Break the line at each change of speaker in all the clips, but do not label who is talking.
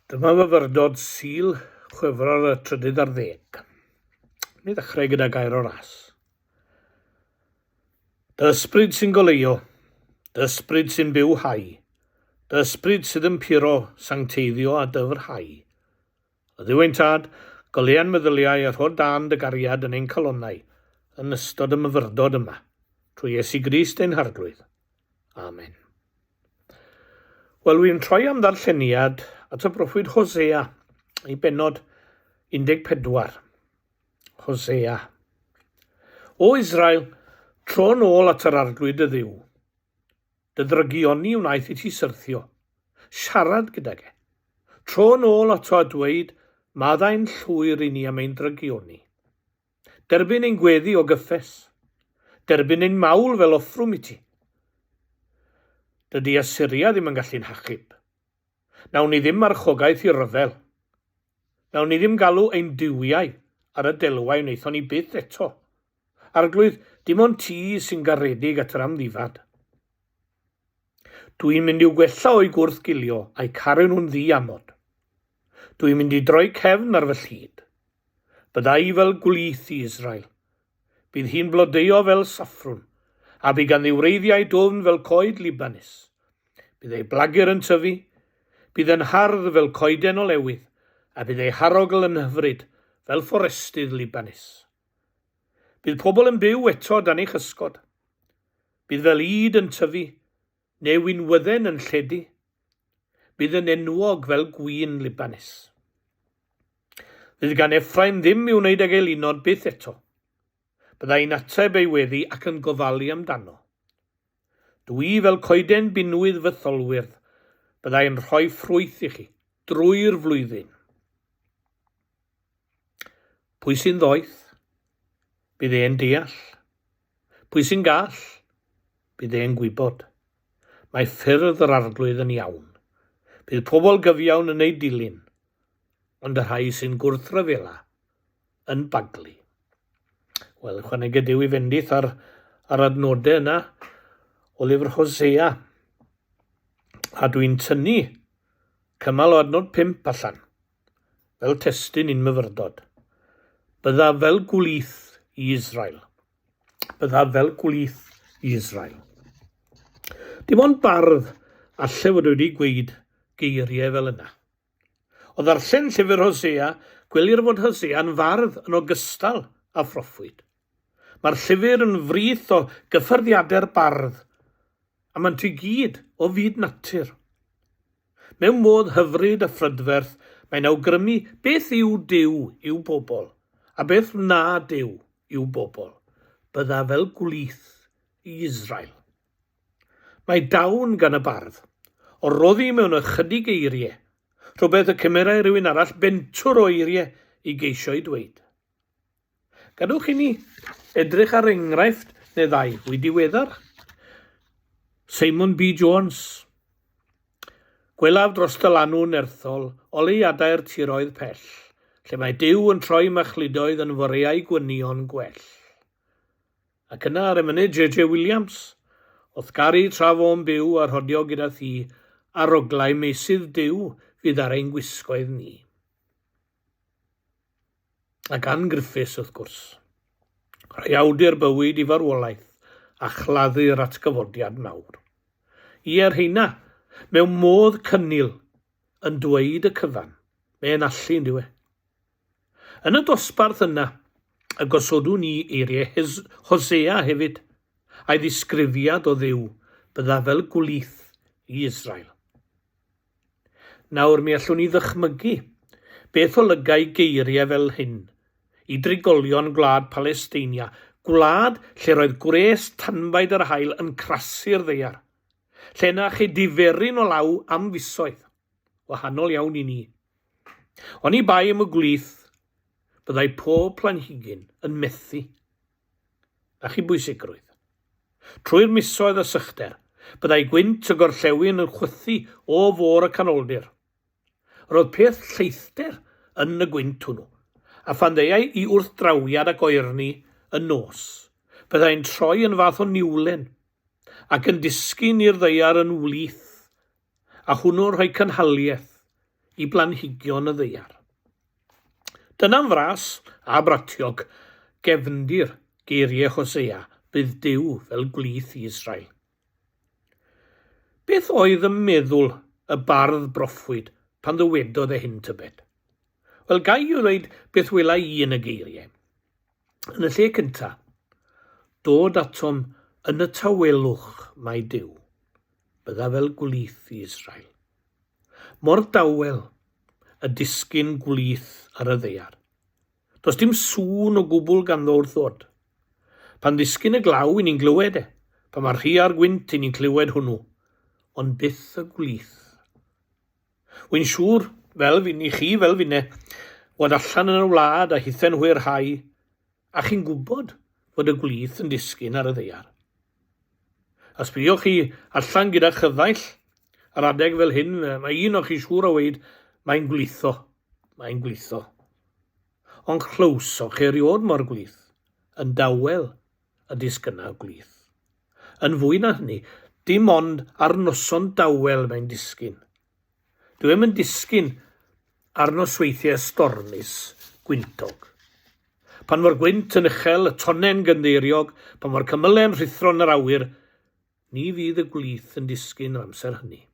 Dyma fyfyrdod Sul, Chwefror y trydydd ar ddeg. Mi ddechrau gyda gair o ras. Dy ysbryd sy'n goleuo, dy ysbryd sy'n byw hau, dy ysbryd sydd yn puro, sancteiddio a dyfrhau. O Dduw ein Tad, goleua'n meddyliau a rho dân dy gariad yn ein calonnau yn ystod y myfyrdod yma, trwy Iesu Grist ein Harglwydd. Amen. Wel, wy'n troi am ddarlleniad at y broffwyd Hosea, i bennod 14. Hosea. O Israel, tro yn ôl at yr arglwydd dy ddiw. Dy ddrygioni wnaeth i ti syrthio. Siarad gydag e. Tro yn ôl ato a dweud, maddau'n llwyr i ni am ein drygioni. Derbyn ein gweddi o gyffes. Derbyn ein mawl fel offrwm i ti. Dydy Asyria ddim yn gallu'n hachub. Nawn ni ddim marchogaeth i ryfel. Nawn ni ddim galw ein duwiau ar y delwau wnaethon ni byth eto. Arglwydd, dim ond ti sy'n garedig at yr amddifad. Dw i'n mynd i'w gwella o'u gwrthgilio a'u caru nhw'n ddi-amod. Dw i'n mynd i droi cefn ar fy llid. Bydda i fel gwlith i Israel. Bydd hi'n blodeuo fel saffrwn, a bydd ganddi wreiddiau dwfn fel coed Libanus. Bydd ei blagur yn tyfu, bydd yn hardd fel coeden olewydd, a bydd ei harogl yn hyfryd fel fforestydd Libanus. Bydd pobl yn byw eto dan ei chysgod. Bydd fel ŷd yn tyfu, neu winwydden yn lledu. Bydd yn enwog fel gwin Libanus. Fydd gan Effraim ddim i'w wneud ag eilunod byth eto. Byddai'n ateb ei weddi ac yn gofalu amdano. Dw i fel coeden binwydd fytholwyrdd, byddai'n rhoi ffrwyth i chi drwy'r flwyddyn. Pwy sy'n ddoeth? Bydd e'n deall. Pwy sy'n gall? Bydd e'n gwybod. Mae ffyrdd yr Arglwydd yn iawn. Bydd pobl gyfiawn yn ei dilyn, ond y rhai sy'n gwrthryfela yn baglu. Wel, ychwanega Duw i fendith ar, ar adnodau yna o lyfr Hosea. A dwi'n tynnu cymal o adnod 5 allan, fel testun i'n myfyrdod. Bydda fel gwlith i Israel. Byddaf fel gwlith i Israel. Dim ond bardd alle fod wedi gweud geiriau fel yna. O ddarllen llyfr Hosea, gwelir fod Hosea'n fardd yn ogystal â phroffwyd. Mae'r llyfr yn frith o gyffyrddiadau'r bardd, a maent i gyd o fyd natur. Mewn modd hyfryd a phrydferth, mae'n awgrymu beth yw Duw i'w bobl, a beth wna Duw i'w bobl. Bydda fel gwlith i Israel. Mae dawn gan y bardd, o roddi mewn ychydig eiriau, rhywbeth y cymerai rhywun arall bentwr o eiriau i geisio'i dweud. Gadewch i ni edrych ar enghraifft neu ddau fwy diweddar. Simon B. Jones. Gwelaf dros dy lanw nerthol oleuadau'r tiroedd pell, lle mae Duw yn troi machludoedd yn foreau gwynion gwell. Ac yna ar emynydd JJ Williams, O'th garu tra fo'n byw a rhodio gyda thi, aroglau meysydd Duw fydd ar ein gwisgoedd ni. Ac Ann Griffiths, wrth gwrs. Rhoi awdur bywyd i farwolaeth a chladdu'r atgyfodiad mawr. Ie, rheina, mewn modd cynnil, yn dweud y cyfan. Mae'n allu, yn dyw e? Yn y dosbarth yna, y gosodwn i eiriau Hosea hefyd, a'i ddisgrifiad o Dduw, bydda fel gwlith i Israel. Nawr mi allwn ni ddychmygu beth olygai geiriau fel hyn i drigolion gwlad Palesteinia, gwlad lle roedd gwres tanbaid yr haul yn crasu'r ddaear, lle na cheid diferyn o law am fisoedd. Wahanol iawn i ni. Oni bai am y gwlith, byddai pob planhigyn yn methu. Na chi bwysigrwydd. Trwy'r misoedd o sychder, byddai gwynt y gorllewin yn chwythu o fôr y Canoldir. Yr oedd peth lleithder yn y gwynt hwnnw, a phan ddeuai i wrthdrawiad ac oerni y nos, byddai'n troi yn fath o niwlen, ac yn disgyn i'r ddaear yn wlith, a hwnnw'n rhoi cynhaliaeth. i blanhigion y ddaear. Dyna'n fras a bratiog gefndir geiriau Hosea, bydd Duw fel gwlith i Israel. Beth oedd ym meddwl y bardd broffwyd pan ddywedodd e hyn tybed? Wel, ga i ddweud beth wela i yn y geiriau. Yn y lle cyntaf, dod atom yn y tawelwch mae Duw. Bydda fel gwlith i Israel. Mor dawel y disgyn gwlith ar y ddaear. Does dim sŵn o gwbl ganddo wrth ddod. Pan ddisgyn y glaw, i ni'n glywed e. Pan mae rhia'r gwynt, i ni'n clywed hwnnw. Ond byth y gwlith. Wy'n siŵr, fel fi, i chi fel finne, fod allan yn y wlad a hithe'n hwyrhau, A chi'n gwybod fod y gwlith yn disgyn ar y ddaear. A sbïoch chi allan gyda chyfaill ar adeg fel hyn, mae un o chi siŵr o weid, mae'n gwlitho, mae'n gwlitho. Ond chlywsoch chi erioed mo'r gwlith, yn dawel y disgynna gwlith. Yn fwy na hynny, dim ond ar noson dawel mae'n disgyn. Dyw e'm yn disgyn ar nosweithiau stormus, gwyntog. Pan fo'r gwynt yn uchel, y tonnau'n gynddeiriog, pan fo'r cymylau'n rhuthro yn yr awyr, ni fydd y gwlith yn disgyn yr amser hynny.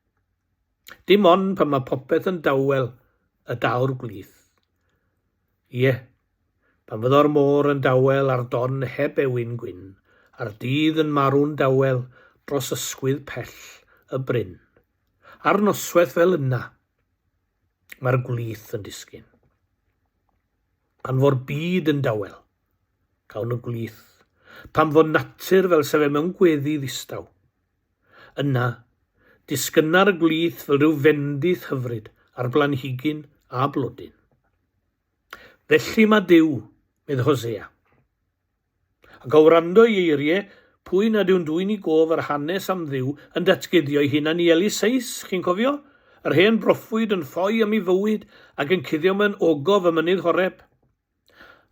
Dim ond pan mae popeth yn dawel y daw'r gwlith. Ie, pan fyddo'r môr yn dawel a'r don heb ewin gwyn, a'r dydd yn marw'n dawel dros ysgwydd pell y bryn. Ar noswaith fel yna, mae'r gwlith yn disgyn. Pan fo'r byd yn dawel, cawn y gwlith. Pan fo natur fel sef e mewn gweddi ddistaw. Yna, disgynna'r gwlith fel rhyw fendith hyfryd ar blanhigyn a blodyn. Felly mae Duw, medd Hosea. Ac o wrando ei eiriau, pwy nad yw'n dwyn i gof yr hanes am Dduw yn datguddio'i hunan i Eliseus, chi'n cofio? Yr hen broffwyd yn ffoi am ei fywyd ac yn cuddio mewn ogof ym mynydd Horeb.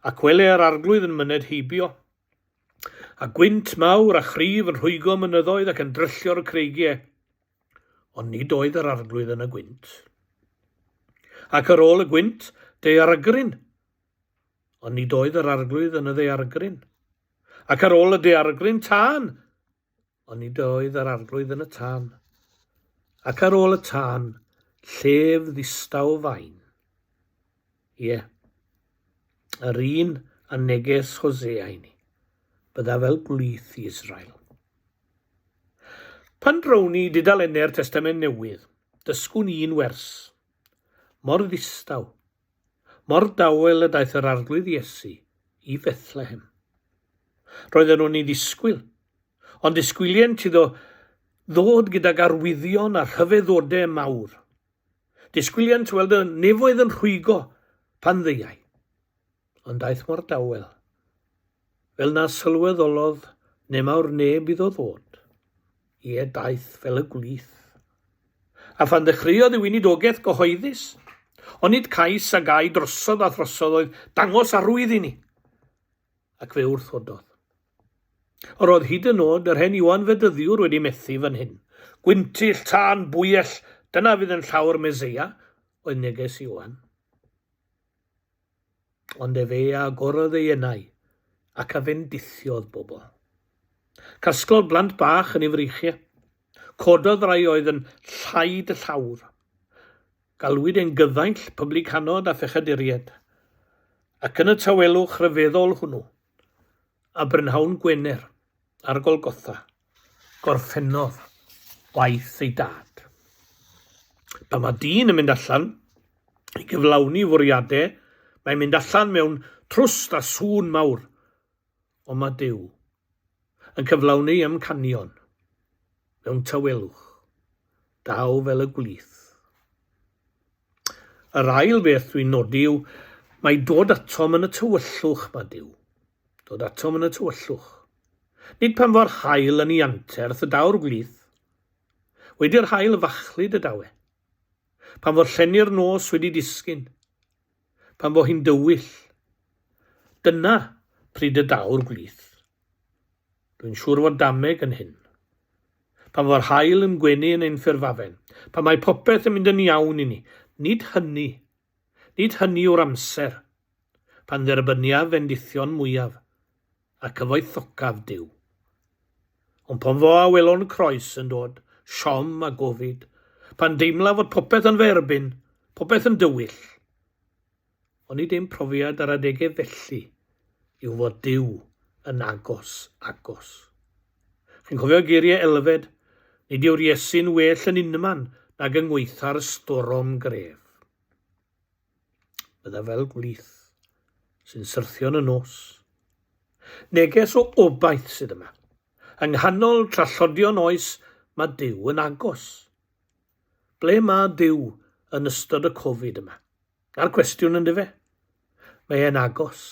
Ac wele yr Arglwydd yn myned heibio. A gwynt mawr a chryf yn rhwygo mynyddoedd ac yn dryllio'r creigiau. Ond nid oedd yr Arglwydd yn y gwynt. Ac ar ôl y gwynt, daeargryn. Ond nid oedd yr Arglwydd yn y ddaeargryn. Ac ar ôl y daeargryn, tân. Ond nid oedd yr Arglwydd yn y tân. Ac ar ôl y tân, llef ddistaw fain. Ie, yr un a neges Hosea i ni. Bydda fel gwlith i Israel. Pan drown ni dudalennau'r Testament Newydd, dysgwn un wers. Mor ddistaw, Mor dawel y daeth yr Arglwydd Iesu i Fethlehem. Roedden nhw'n ei ddisgwyl, ond disgwylient iddo ddod gydag arwyddion a rhyfeddodau mawr. Disgwylient weld y nefoedd yn rhwygo pan ddeuai. Ond daeth mor dawel, fel na sylweddolodd nemawr neb iddo ddod. Ie, daeth fel y gwlith. A phan ddechreuodd ei weinidogaeth gyhoeddus, onid cais a gai drosodd a throsodd oedd dangos arwydd i ni, ac fe wrthododd. Yr oedd hyd yn oed yr hen Ioan Fedyddiwr wedi methu fan hyn. Gwyntyll, tân, bwyell, dyna fydd yn llaw'r Meseia, oedd neges Ioan. Ond efe a agorodd ei enau, ac a fendithiodd bobl. Casglodd blant bach yn ei freichiau. Cododd rai oedd yn llaid y llawr. Galwyd e'n gyfaill publicanod a phechaduriaid. Ac yn y tawelwch rhyfeddol hwnnw, a brynhawn Gwener, ar Golgotha, gorffennodd waith ei dad. Pan mae dyn yn mynd allan i gyflawni fwriadau, mae'n mynd allan mewn trwst a sŵn mawr. Ond mae Duw yn cyflawni ei amcanion mewn tawelwch. Daw fel y gwlith. Yr ail beth dwi'n nodi yw mae dod atom yn y tywyllwch mae Duw. Dod atom yn y tywyllwch. Nid pan fo'r haul yn ei anterth y daw'r gwlith. Wedi'r haul fachlud y daw e. Pan fo'r llenni'r nos wedi disgyn. Pan fo hi'n dywyll. Dyna pryd y daw'r gwlith. Dwi'n siŵr fod dameg yn hyn. Pan fo'r haul yn gwenu yn ein ffurfafen. Pan mae popeth yn mynd yn iawn i ni. Nid hynny, nid hynny yw'r amser pan dderbyniaf fendithion mwyaf a cyfoethocaf Duw. Ond pan fo awelon croes yn dod, siom a gofid, pan deimlaf fod popeth yn fy erbyn, popeth yn dywyll, onid ein profiad ar adegau felly yw fod Duw yn agos, agos. Chi'n cofio geiriau Elfed, nid yw'r Iesu'n well yn unman nag yng ngwaetha'r storom gref. Bydda fel gwlith sy'n syrthio yn y nos. Neges o obaith sydd yma. Yng nghanol trallodion oes mae Duw yn agos. Ble mae Duw yn ystod y Covid yma? Na'r cwestiwn yndyfe? Mae e'n agos.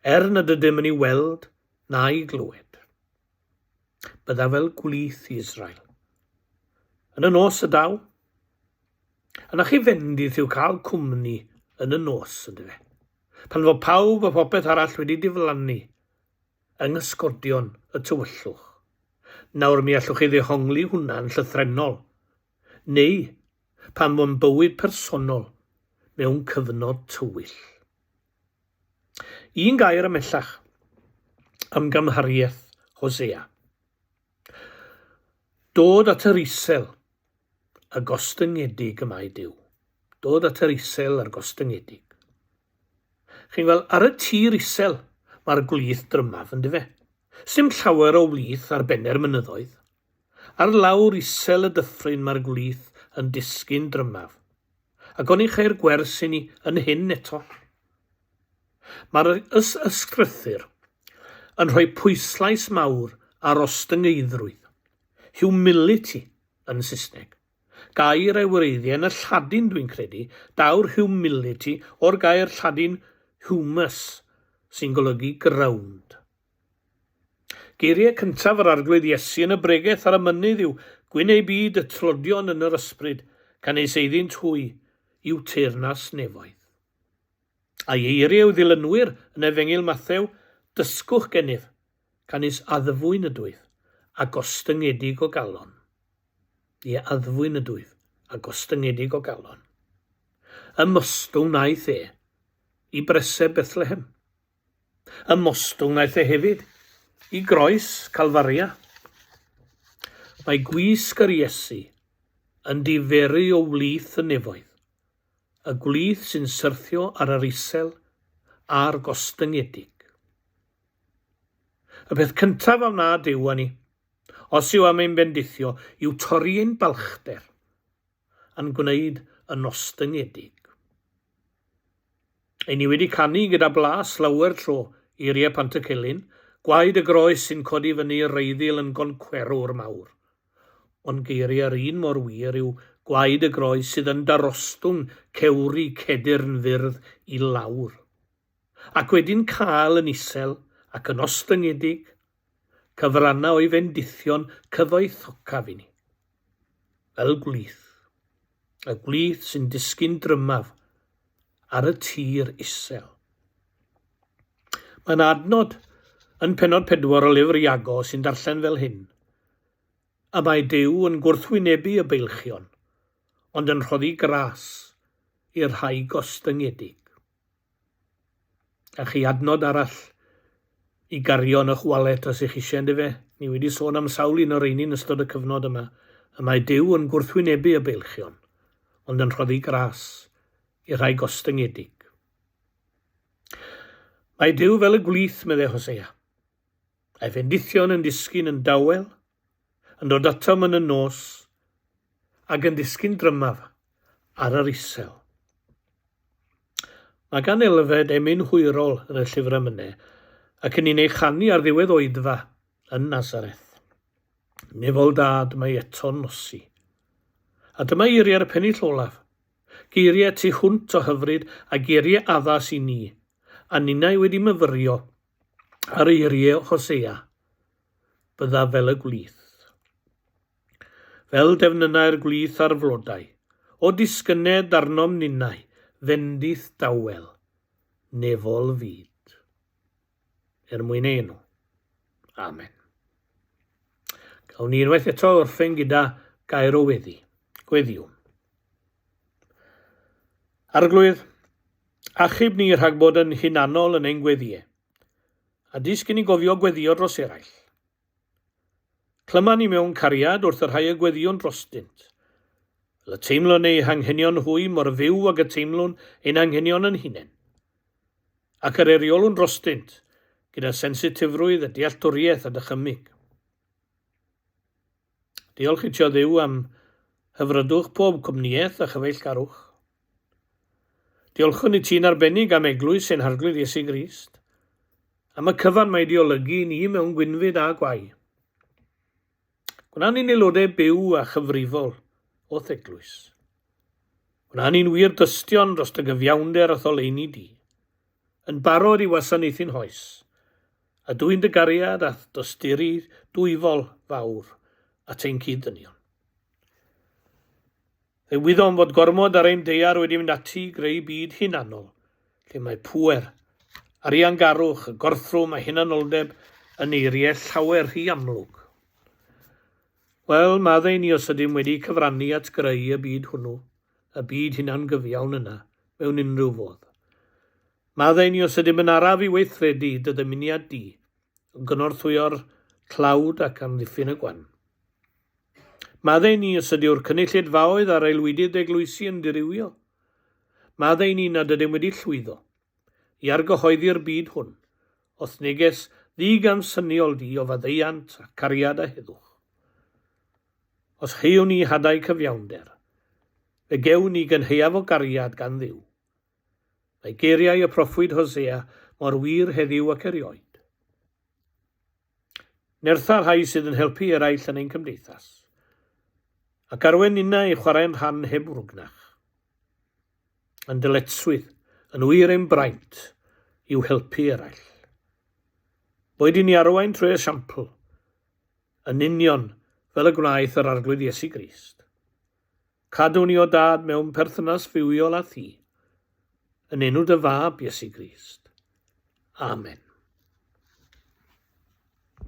Er nad ydym yn ei weld na'i glywed. Bydda fel gwlith i Israel. Yn y nos y daw. Yna chi fendith yw cael cwmni yn y nos, yndyfe? Pan fo pawb a phopeth arall wedi diflannu yng nghysgodion y tywyllwch. Nawr mi allwch chi ddehongli hwnna'n llythrennol, neu pan fo'n bywyd personol mewn cyfnod tywyll. Un gair ymhellach am gymhariaeth Hosea. Dod at yr isel a gostyngedig y mae Duw. Dod at yr isel a'r gostyngedig. Chi'n gweld, ar y tir isel mae'r gwlith drymaf, yn dyfe? Sdim llawer o wlith ar benne'r mynyddoedd. Ar lawr isel y dyffryn mae'r gwlith yn disgyn drymaf. Ac oni cheir gwers i ni yn hyn eto? Mae'r ysgrythur yn rhoi pwyslais mawr ar ostyngeiddrwydd, humility yn Saesneg. Gair ei wreiddiau yn y Lladin dwi'n credu, daw'r humility o'r gair Lladin humus sy'n golygu ground. Geiriau cyntaf yr Arglwydd Iesu yn y bregeth ar y mynydd yw, Gwyn eu byd y tlodion yn yr ysbryd, canys eiddynt hwy yw teyrnas nefoedd. A'i eiriau i'w ddilynwyr yn Efengyl Mathew, Dysgwch gennyf, canys addfwyn ydwyf, a gostyngedig o galon. Ie, addfwyn ydwyf, a gostyngedig o galon. Ymostwng wnaeth e i breseb Bethlehem. Ymostwng wnaeth e hefyd i groes Calfaria. Mae gwisg yr Iesu yn diferu o wlith y nefoedd, y gwlith sy'n syrthio ar yr isel a'r gostyngedig. Y peth cyntaf a wna Duw â ni, os yw am ein bendithio, yw torri ein balchder a'n gwneud yn ostyngedig. Ein ni wedi canu gyda blas lawer tro, eiriau Pantycelyn, gwaed y groes sy'n codi fyny reiddil yn goncwerwr mawr. Ond geiriau'r un mor wir yw gwaed y groes sydd yn darostwng cewri cedyrn fyrdd i lawr. Ac wedi'n cael yn isel ac yn ostyngedig, cyfranna o'i fendithion cyfoethocaf i ni. Fel gwlith. Y gwlith sy'n disgyn drymaf ar y tir isel. Mae yna adnod yn pennod 4 o lyfr Iago sy'n darllen fel hyn. Y mae Duw yn gwrthwynebu y beilchion, ond yn rhoddi gras i'r rhai gostyngedig. A chi adnod arall i gario yn eich walet os ych eisiau, yndyfe? Ni wedi sôn am sawl un o'r rheini yn ystod y cyfnod yma. Y mae Duw yn gwrthwynebu y beilchion, ond yn rhoddi gras i'r rhai gostyngedig. Mae Duw fel y gwlith, meddai Hosea. A'i fendithion yn disgyn yn dawel, yn dod atom yn y nos, ac yn disgyn drymaf ar yr isel. Mae gan Elfed emyn hwyrol yn y llyfr emynau, ac yn ni'n ei chanu ar ddiwedd oedfa yn Nazareth. Nefol dad, mae eto'n nosi. A dyma eiriau'r pennill olaf. Geiriau tu hwnt o hyfryd a geiriau addas i ni, a ninnau wedi myfyrio ar eiriau Hosea, byddaf fel y gwlith. Fel defnynnau'r gwlith ar flodau, o disgynned arnom ninnau fendith dawel, nefol fyd. Er mwyn ei enw. Amen. Gawn ni unwaith eto orffen gyda gair o weddi. Gweddiwn. Arglwydd, achub ni rhag bod yn hunanol yn ein gweddïau, a dysg i ni gofio gweddio dros eraill. Clyma ni mewn cariad wrth y rhai y gweddïwn drostynt, fel y teimlwn eu hanghenion hwy mor fyw ag y teimlwn ein hanghenion yn hunain, ac yr eriolwn drostynt gyda sensitifrwydd a dealltwriaeth a dychymyg. Diolch i ti o Dduw am hyfrydwch pob cwmnïaeth a chyfeillgarwch. Diolchwn i ti'n arbennig am eglwys ein Harglwydd Iesu Grist, am y cyfan mae di olygu i ni mewn gwynfyd a gwae. Gwna ni'n aelodau byw a chyfrifol o'th eglwys. Gwna ni'n wir dystion dros dy gyfiawnder a'th oleuni di, yn barod i wasanaethu'n hoes, A dwyn dy gariad a'th dosturi dwyfol fawr at ein cyd-ddynion. Fe wyddom fod gormod ar ein daear wedi mynd ati i greu byd hunanol, lle mae pŵer, ariangarwch, y gorthrwm a hunanoldeb yn eiriau llawer rhy amlwg. Wel, maddau ni os ydym wedi cyfrannu at greu y byd hwnnw, y byd hunangyfiawn yna, mewn unrhyw fodd. Maddau ni os ydym yn araf i weithredu dy ddymuniad di, yn gynorthwyo'r tlawd ac amddiffyn y gwan. Maddau ni os ydyw'r cynulleidfaoedd a'r aelwydydd eglwysi yn dirywio. Maddau ni nad ydym wedi llwyddo i argyhoeddi'r byd hwn o'th neges ddigamsyniol di o faddeuant a cariad a heddwch. Os heuwn ni hadau cyfiawnder, fe gewn ni gynhaeaf o gariad gan Dduw. Mae geiriau y proffwyd Hosea mor wir heddiw ac erioed. Nertha rhai sydd yn helpu eraill yn ein cymdeithas, ac arwen ninnau i chwarae'n rhan heb wrwgnach. Yn dyletswydd, yn wir ein braint, yw helpu eraill. Boed i ni arwain trwy esiampl, yn union fel y gwnaeth yr Arglwydd Iesu Grist. Cadw ni o Dad mewn perthynas fywiol â thi, yn enw dy Fab, Iesu Grist. Amen.